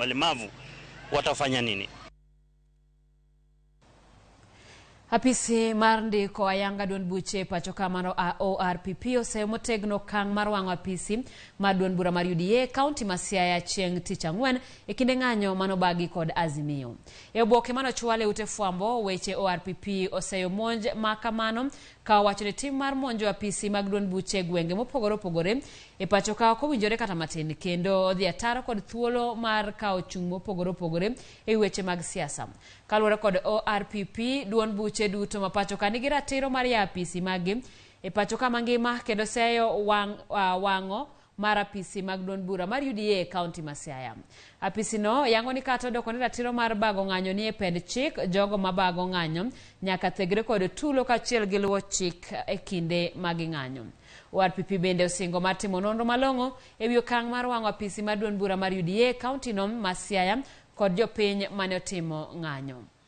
Walemavu watafanya nini? Apisi mar ndiko ayanga duond buche pacho ka mano ORPP oseyo motegno okang' mar wang'o apisi mar duond bura mar UDA kaunti ma Siaya chieng' tich ang'wen e kinde ng'anyo manobagi kod Azimio. E oboke manochwal e ute fwambo weche ORPP oseyo monj ma kamano ka owacho ni tim mar monjo apisi mag duond buche e gwenge mopogore opogore e pacho ka ok owinjore kata matin kendo odhi ataro kod thuolo mar kawo chung' mopogore opogore e weche mag siasa. Kaluwore kod ORPP, duond buche duto ma pacho ka nigi ratiro mar yawo apisi maggi e pacho ka mangima kendo seyo wang', uh, wang'o mar apisi mag duond bura mar UDA e kaunti ma Siaya. Apisi no yango ni kata odoko ni ratiro mar bago ng'anyo ni e pend chik, jogo ma bago ng'anyo nyaka thegre kod tulo kaachiel gi luwo chik e kinde ma ging'anyo. ORPP bende osingo mar timo nonro malong'o e wi okang' mar wang'o apisi mar duond bura mar UDA e kaunti no ma Siaya kod jopiny mane otimo ng'anyo.